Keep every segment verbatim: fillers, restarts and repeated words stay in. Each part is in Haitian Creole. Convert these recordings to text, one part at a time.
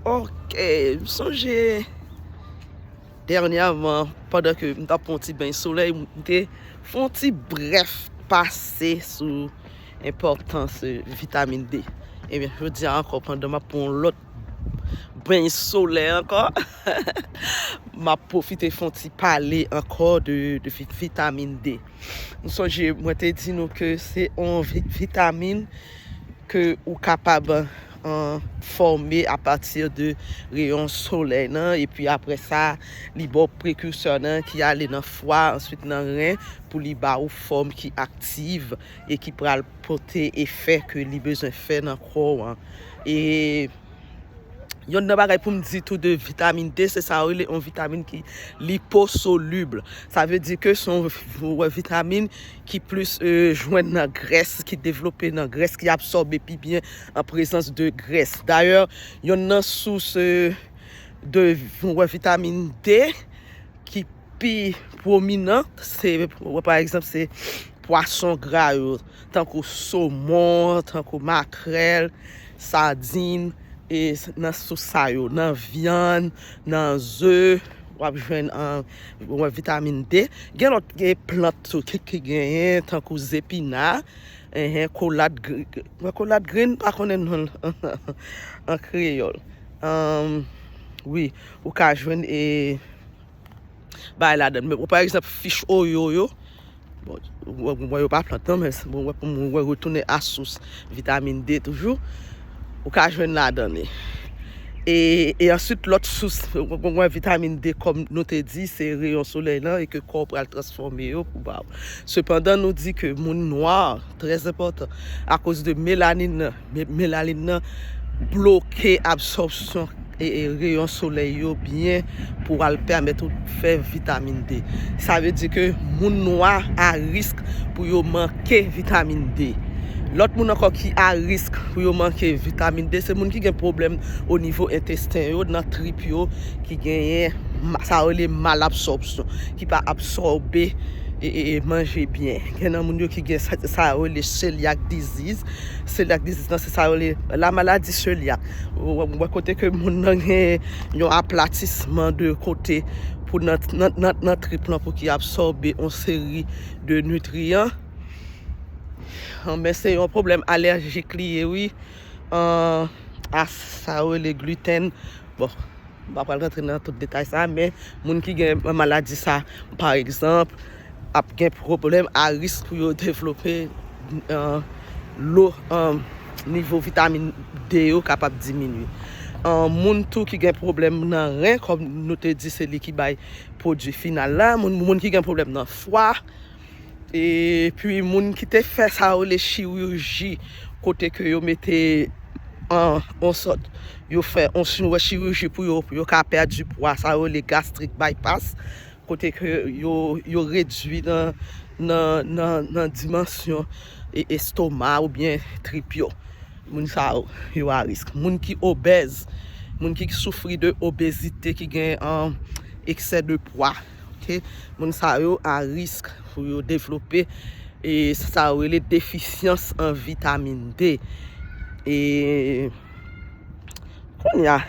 Ok, m sonje dènyèman, pandan ke m t ap pran yon ti beny solèy, m te fè yon ti brèf pase sou enpòtans, eh, vitamin D. Ebyen, jodi a ankò, pandan m ap pran yon lòt beny solèy ankò, m ap pwofite fè yon ti pale ankò de, de vi-, vitamin D. M sonje, mwen te di nou ke se yon vi-, vitamin ke ou kapab, eh, fòme apati de reyon solèy nan, epi apre sa, li ba w prekisè nan ki ale nan fwa, answit nan ren, pou li ba ou fòm ki aktif e ki pral pote efè ke li bezwen fè nan kò w an. E yonn nan bagay pou m di tou de vitamin D, se sa yo rele yon vitamin ki liposolib. Sa vle di ke se yon v-, vitamin ki plis, eh, jwenn nan grès, ki devlope nan grès, ki absòbe pi byen an prezans de grès. Dayè, yonn nan sous, eh, de v-, vitamin D ki pi pwominan, se, pa egzanp, se pwason gra yo, tankou somon, tankou makrèl, sadin, e s-, nan sous sa yo, nan vyann, nan ze, w ap jwenn, eh, vitamin D. Gen lòt, gen plant tou ki, ki genyen, tankou zepina, enhen, kolad gr-, gr-, kolad grenn, pa konnen non l an kreyòl. Anm, wi, ou ka jwenn, e, bagay ladan l. Men, pa egzanp, fich oyo yo, bon, mwen, mwen, yo pa plant non, men, bon, mwen, pou mwen, mwen retounen a sous vitamin D toujou, ou ka jwenn ladan li. E, e answit, lòt sous, mwen, vitamin D, kòm nou te di, se reyon solèy lan e ke kò w pral transfòme yo pou ba w. Sepandan, nou di ke moun nwa, trè enpòtan, akoz de melanin nan, me-, melanin nan bloke absòpsyon e, e reyon solèy yo byen pou al pèmèt ou fè vitamin D. Sa vle di ke moun nwa a risk pou yo manke vitamin D. Lòt moun ankò ki a risk pou yo manke vitamin D, se moun ki gen pwoblèm o nivo entesten yo, nan trip yo, ki genyen ma-, sa yo rele malabsòpsyon, ki pa absòbe e, e, e manje byen. Gen nan moun yo ki gen sa, sa yo rele celiac disease. Celiac disease nan, se sa yo rele la maladie cœliaque. Ou wè, ou wè kote ke moun nan gen yon aplatisman de kote pou nan, nan, nan, nan trip lan pou ki absòbe yon seri de nitriyan. Men se yon pwoblèm alèjik li ye, wi. An, a sa yo rele gluten. Bon, m pa pral rantre nan tout detay sa, men moun ki gen maladi sa, pa egzanp, ap gen pwoblèm a risk pou yo devlope, eh, lo, eh, nivo vitamin D yo kapab diminye. Eh, moun tou ki gen pwoblèm nan ren, kòm nou te di, se li ki bay pwodui final la, moun, moun ki gen pwoblèm nan fwa, epi moun ki te fè sa yo rele chiriji, kote ke yo mete an, an sòt, yo fè on, yon chiriji pou yo, pou yo ka pèdi pwa, sa yo rele gastric bypass, kote ke yo, yo redui nan, nan, nan, nan dimansyon e, estoma oubyen trip yo. Moun sa yo, yo a risk. Moun ki obèz, moun ki soufri de obezite, ki gen, eh, eksè de pwa, ok? Moun sa yo a risk pou yo devlope, e sa yo rele defisyans an vitamin D. E kounye a,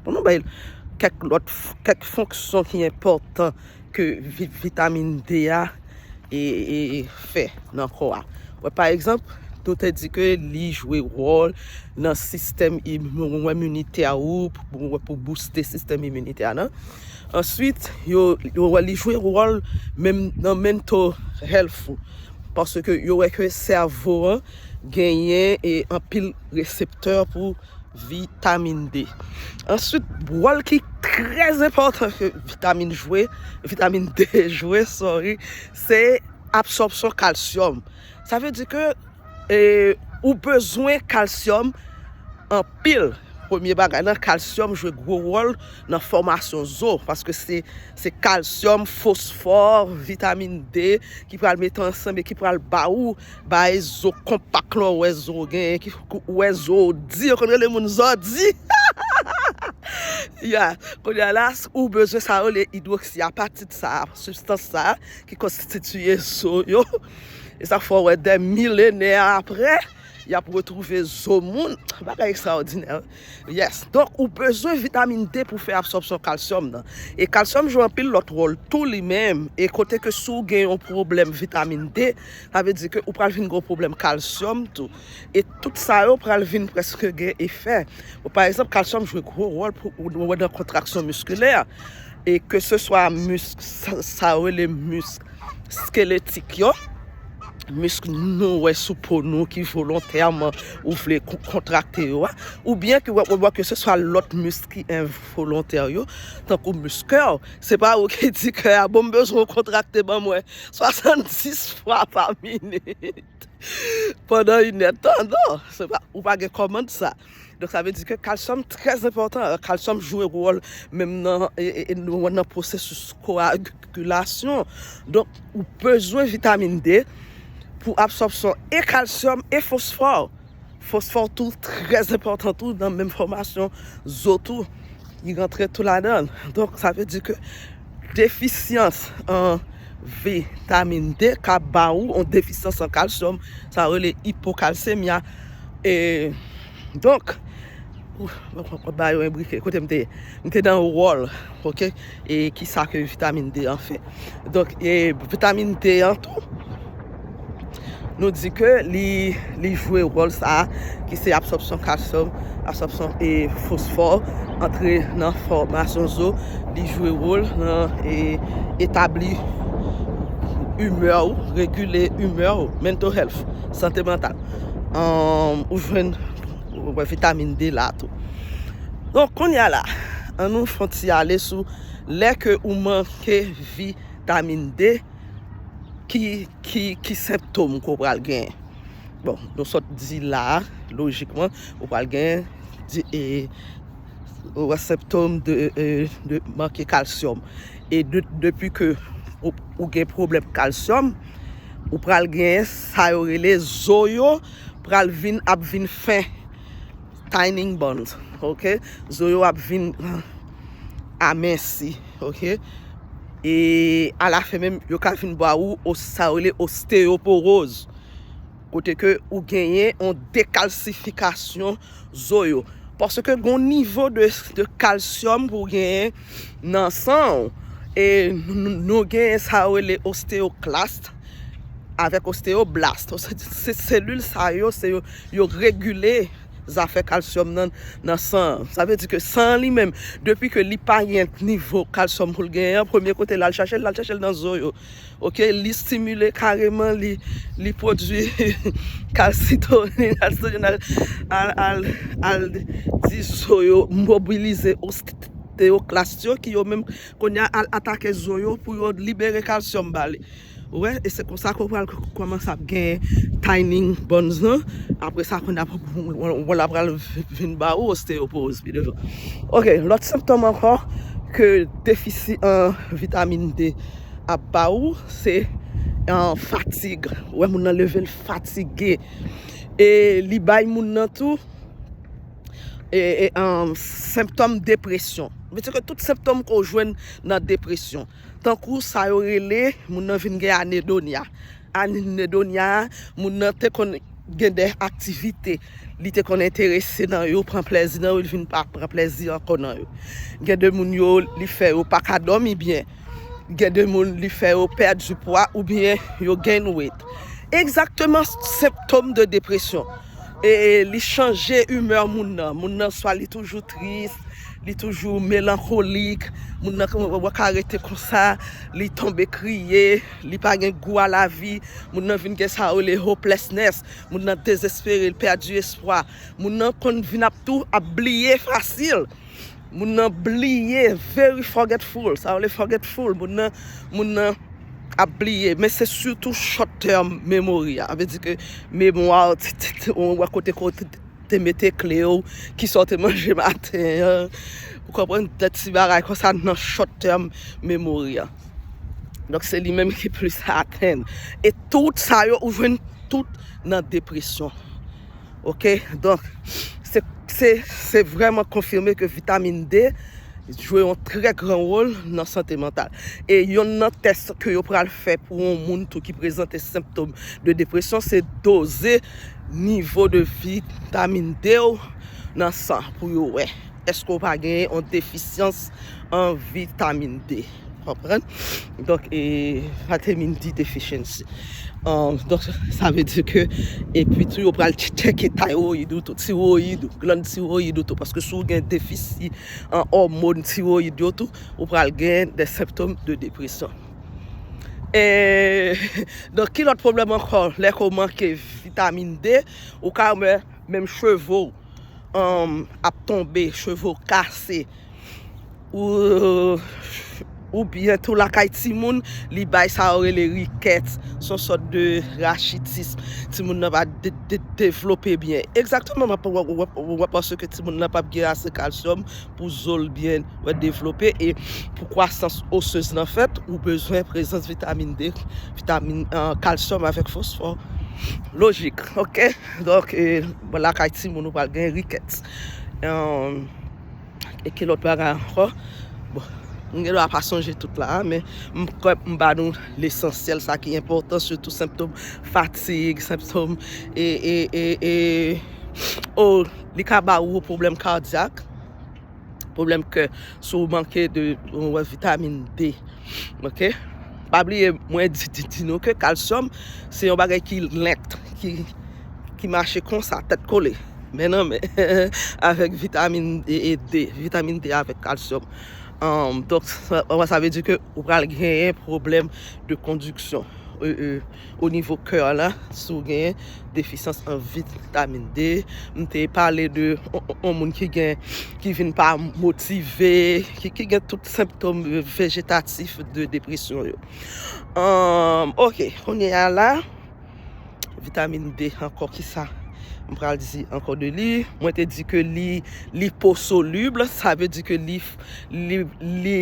pou nou bay kèk lòt f-, kèk fonksyon ki enpòtan ke vi-, vitamin D a e, e, e fè nan kò a. Wè, pa egzanp, nou te di ke li jwe wòl nan sistèm im-, iminitè ou, pou, pou booste sistèm iminitè a nan. Answit, yo, yo wè li jwe wòl menm nan mental health ou. Paske yo wè ke sèvo an genyen e anpil reseptè pou vitamin D. Answit, wòl ki trè enpòtan ke vitamin jwe, vitamin D jwe, sorry, se absòpsyon kalsyòm. Sa vle di ke, e, ou bezwen kalsyòm anpil. Premye bagay lan, kalsyòm jwe gwo wòl nan fòmasyon zo, paske se, se kalsyòm, fosfò, vitamin D ki pral mete ansanm e ki pral ba ou, bay zo konpak lan, ou wè zo gen, ki, ou wè zo di, yo konn rele moun zòdi. Ya, kounye a la, ou bezwen sa yo rele idwoksi apatit sa, sibstans sa, ki konstitiye zo yo. E sa fè w wè dè milenè apre, y ap retwouve zo moun. Bagay ekstraòdinè. Yes. Donk, ou bezwen vitamin D pou fè absòpsyon kalsyòm nan. E kalsyòm jwe anpil lòt wòl tou li menm. E kote ke si w gen yon pwoblèm vitamin D, sa vle di ke ou pral vin gen yon pwoblèm kalsyòm tou. E tout sa yo pral vin prèske gen efè. Bon, pa egzanp, kalsyòm jwe gwo wòl pou ou wè nan kontraksyon miskilè. E ke se swa misk, sa, sa yo rele misk skeletik yo, misk nou wè sou po nou ki volontèman ou vle kon-, kontrakte yo a, oubyen ke, wè, wè, ke se swa lòt misk ki envolontè yo, tankou misk kè w. Se pa ou ki di kè a, bon, m bezwen w kontrakte ban mwen swasanndis fwa pa minit pandan inèdtan. Non, se pa, ou pa gen kòmand sa. Donk, sa vle di ke kalsyòm trè enpòtan. Kalsyòm jwe wòl menm nan, e, e, e, nan pwosesis koagilasyon. Donk, ou bezwen vitamin D pou absòpsyon e kalsyòm e fosfò. Fosfò tou trè enpòtan tou nan menm fòmasyon zo tou. Li rantre tou ladan. Donk, sa vle di ke defisyans an vitamin D ka ba ou yon defisyans an kalsyòm, sa yo rele ipokalsemya. E, donk, ou, mwen ba yo enbrike, kote m te ye? M te nan wòl, oke? E ki sa ke vitamin D an fè? Donk, e vitamin D an tou, nou di ke li, li jwe wòl sa a, ki se absòpsyon kalsyòm, absòpsyon e fosfò, antre nan fòmasyon zo, li jwe wòl nan e, etabli imè w, regile imè w, mental health, sante mantal. Ann, ou jwenn, wè, vitamin D la tou. Donk, kounye a la, ann nou fè yon ti ale sou lè ke ou manke vitamin D, ki, ki, ki senptòm ke w pral genyen. Bon, nou sot di la a, lojikman, ou pral genyen di, e, ou wè senptòm de, e, de manke kalsyòm. E de, depi ke ou, ou gen pwoblèm kalsyòm, ou pral genyen sa yo rele zo yo pral vin, ap vin fen, thinning bones, oke? Zo yo ap vin, ah, aminsi, oke? E alafen menm, yo ka vin ba ou os-, sa yo rele osteyopowoz. Kote ke ou genyen yon dekalsifikasyon zo yo. Paske gen yon nivo de, de kalsyòm pou genyen nan san w. E n-, n-, nou genyen sa yo rele osteyoklast avèk osteyoblast. Se, se selil sa yo, se yo, yo regile zafè kalsyòm nan, nan san an. Sa vle di ke san an li menm, depi ke li pa gen nivo kalsyòm pou l genyen an, premye kote l al chache l, l al chache l nan zo yo. Oke, li stimile kareman, li, li pwodui kalsitonin, kalsitonin al, al, al, al di zo yo mobilize osteyoklast yo, ki yo menm kounye a al atake zo yo pou yo libere kalsyòm ba li. Ou wè, e se konsa ke w pral k-, kòmanse ap gen thinning bones lan. Apre sa, kounye a, w, w, w, w pral vin ba ou osteyopowoz pi devan. Oke, lòt senptòm ankò ke defisi an vitamin D ap ba ou, se, an, fatig. Ou wè, moun nan leve l fatige. E li bay moun nan tou, e, e, an, senptòm depresyon. Vle di ke tout senptòm ke w jwenn nan depresyon. Tankou sa yo rele, moun nan vin gen anedonya. Anedonya, moun nan te konn gen de aktivite li te konn enterese nan yo, pran plèzi nan yo, li vin pa pran plèzi ankò nan yo. Gen de moun yo, li fè yo pa ka dòmi byen. Gen de moun, li fè yo pèdi pwa oubyen yo gain weight. Egzakteman senptòm de depresyon. E li chanje imè moun nan. Moun nan swa li toujou tris, li toujou melankolik, moun nan w, w, w ka rete konsa, li tonbe kriye, li pa gen gou a lavi, moun nan vin gen sa yo rele hopelessness, moun nan dezespere, li pèdi espwa, moun nan konn vin ap tou ap bliye fasil. Moun nan bliye, very forgetful. Sa yo rele forgetful. Moun nan, moun nan ap bliye. Men se sitou short term memory a. Sa vle di ke memwa w, t, t, t, ou wè kote ke w t, t, te mete kle w, kisa w te manje maten an. Ou konprann? De ti bagay konsa nan short term memory a. Donk, se li menm ki plis atenn. E tout sa yo, ou jwenn tout nan depresyon. Oke? Donk, se, se, se vrèman konfime ke vitamin D jwe yon trè gran wòl nan sante mantal. E yonn nan tès ke yo pral fè pou yon moun tou ki prezante senptòm de depresyon, se doze nivo de vitamin D w nan san pou yo wè èske w pa genyen yon defisyans an vitamin D. Konprann? Donk, e, vitamin D deficiency. Um, donk, sa vle di ke, epi tou, yo pral tcheke taywoyid ou tou, tiwoyid ou, glann tiwoyid ou tou, paske si w gen defisi an òmòn tiwoyid yo tou, ou pral gen de sentòm de depresyon. E, donk, ki lòt pwoblèm ankò? Lè ke w manke vitamin D, ou ka wè menm cheve w, um, ap tonbe, cheve w kase. Ou, oubyen tou lakay timoun, li bay sa yo rele rikèt, se yon sòt de rachitis. Timoun nan pa de, de, devlope byen. Egzakteman, w ap, w ap, w ap, w ap panse ke timoun nan p ap gen ase kalsyòm pou zo l byen wè devlope e pou kwasans osez lan fèt, ou bezwen prezans vitamin D, vitamin, euh, kalsyòm avèk fosfò. Lojik, ok? Donk, e, bon, lakay timoun ou pral gen rikèt. Euh, e ki lòt bagay ankò? Bon, m gen dwa pa sonje tout la, men m kwè m ba nou lesansyèl, sa ki enpòtan, sitou sentòm fatig, sentòm, e, e, e, e, o, li ka ba ou pwoblèm kadyak. Pwoblèm kè, si w manke de, w, vitamin D. Ok? Pa bliye, mwen di, di, di nou ke kalsyòm, se yon bagay ki lent, ki, ki mache konsa, tèt kole. Men nan men, avèk vitamin D, e D, vitamin D avèk kalsyòm. Um, donk, sa, sa vle di ke ou pral genyen pwoblèm de kondiksyon. E, e, o nivo kè la, si w genyen defisyans an vitamin D. M te pale de on, on, on moun ki gen, ki vin pa motive, ki, ki gen tout sentòm vejetatif de depresyon yo. Um, ok, kounye a la, vitamin D ankò, kisa m pral di ankò de li? Mwen te di ke li liposolib, sa vle di ke li, li, li,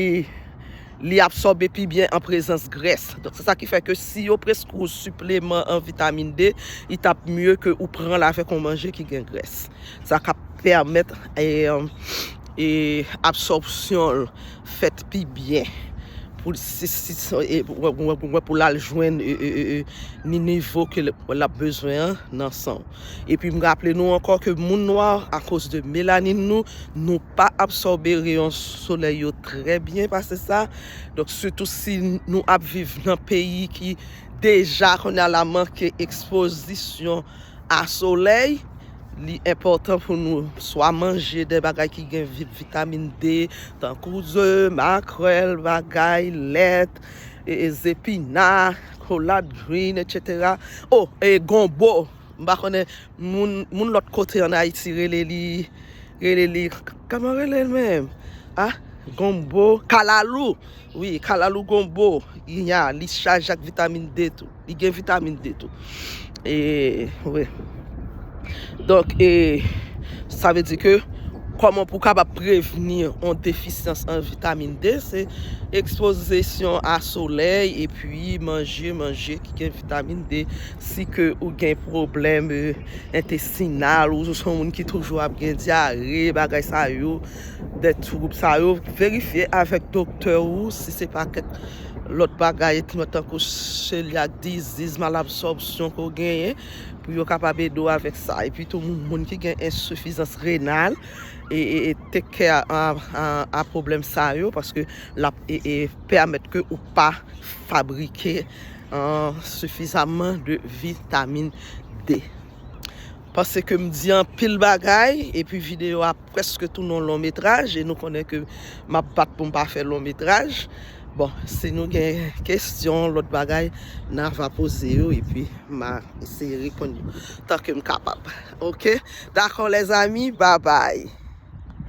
li absòbe pi byen an prezans grès. Donk, se sa ki fè ke si yo preskri w sipleman an vitamin D, li t ap mye ke ou pran l avèk yon manje ki gen grès. Sa ka pèmèt, e, e, absòpsyon l fèt pi byen. Pou si, si, si, e, pou, pou, pou, pou l al jwenn, e, e, e, e, ni nivo ke l, l ap bezwen an nan san w. Epi m raple nou ankò ke moun nwa, akoz de melanin nou, nou pa absòbe reyon solèy yo trè byen pase sa. Donk, sitou si nou ap viv nan peyi ki deja kounye a la manke ekspozisyon a solèy, li enpòtan pou nou swa manje de bagay ki gen vi-, vitamin D, tankou ze, makrèl, bagay, lèt, e, e, zepina, collard green, etsetera. O, e gonbo. M pa konnen moun, moun lòt kote ann Ayiti rele li, rele li, k-, kòman rele l menm? A, gonbo, kalalou. Wi, kalalou gonbo. Ya, li chaje ak vitamin D tou. Li gen vitamin D tou. E, wi. Donk, e, sa vle di ke kòman pou w kapab prevni yon defisyans an vitamin D, se ekspozisyon a solèy epi manje, manje ki gen vitamin D. Si ke ou gen pwoblèm, e, entestinal, ou se yon moun ki toujou ap gen dyare, bagay sa yo, de twoub sa yo, verifye avèk doktè ou si se pa kèk lòt bagay, tankou celiac disease, malabsòpsyon ke w genyen, pou yo kapab ede w avèk sa. Epi tou, moun, moun ki gen ensifizans renal, e, e, e take care a, a, a pwoblèm sa yo, paske l ap, e, e, pèmèt ke ou pa fabrike, e, sifizaman de vitamin D. Paske m di anpil bagay, epi videyo a prèske tounen yon long metraj, e nou konnen ke m ap bat pou m pa fè long metraj. Bon, si nou gen kesyon, lòt bagay, n a va poze yo, epi m a eseye reponn yo tan ke m kapab. Ok? Dakò, lèzanmi, babay.